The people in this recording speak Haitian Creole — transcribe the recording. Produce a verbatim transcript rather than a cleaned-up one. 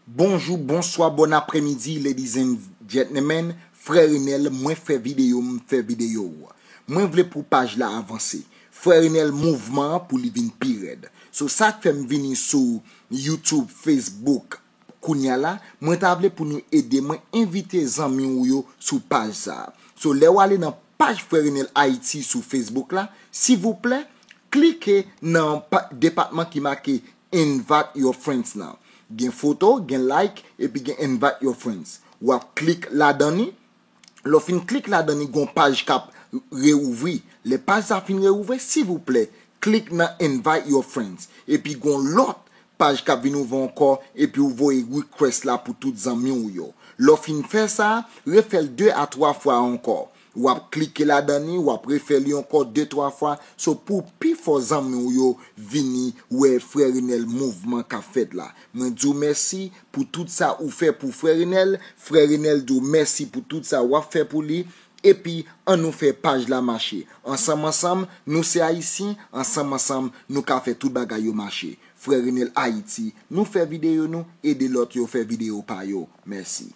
Bonjou, bonswa, bon apremidi, ladies and gentlemen. Frè Renel, mwen fè videyo, m fè videyo. Mwen vle pou paj la avanse. Frè Renel, mouvman an pou li vin pi rèd. So, sa k fè m vini sou YouTube, Facebook, kounya la, mwen ta vle pou nou ede mwen envite zanmi w yo sou paj sa a. So, lè w ale nan paj Frè Renel Ayiti sou Facebook la, silvouplè, klike nan pa- depatman ki make Invite Your Friends nan. Gen foto, gen like, epi gen Invite Your Friends. W ap klik ladan li. Lè w fin klik ladan li, gon paj k ap reouvri. Lè paj sa fin reouvri, silvouplè, klik nan Invite Your Friends. Epi gon lòt paj k ap vin ouvri ankò, epi w voye request la pou tout zanmi w yo. Lè w fin fè sa, refè l de a twa fwa ankò. W ap klike ladan li, w ap refè li ankò de twa fwa, so pou pi fò zanmi w yo vini wè Frè Renel mouvman k ap fèt la. Mwen di w mèsi pou tout sa ou fè pou Frè Renel. Frè Renel di w mèsi pou tout sa w ap fè pou li. Epi, ann nou fè paj la mache. Ansanm, ansanm, nou se Ayisyen, ansanm, ansanm, nou ka fè tout bagay yo mache. Frè Renel Ayiti, nou fè videyo nou, ede lòt yo fè videyo pa yo. Mèsi.